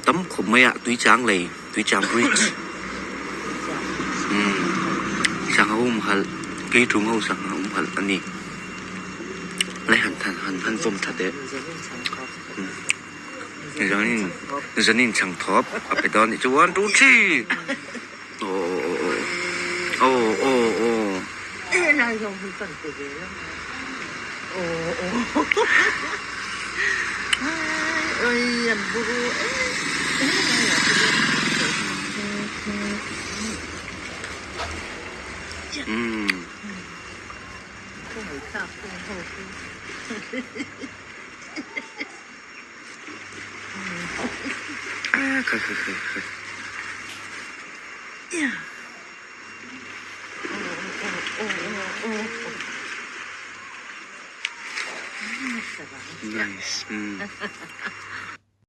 Tam khawp mai a Tuichang lei Tuichang bridge umm sangha humhalh keiṭum ho sangha humhalh a ni lai han han han vawm tha teh zanin zanin chhang thawp a pe dawn anih chu one two three aw aw aw aw Nice.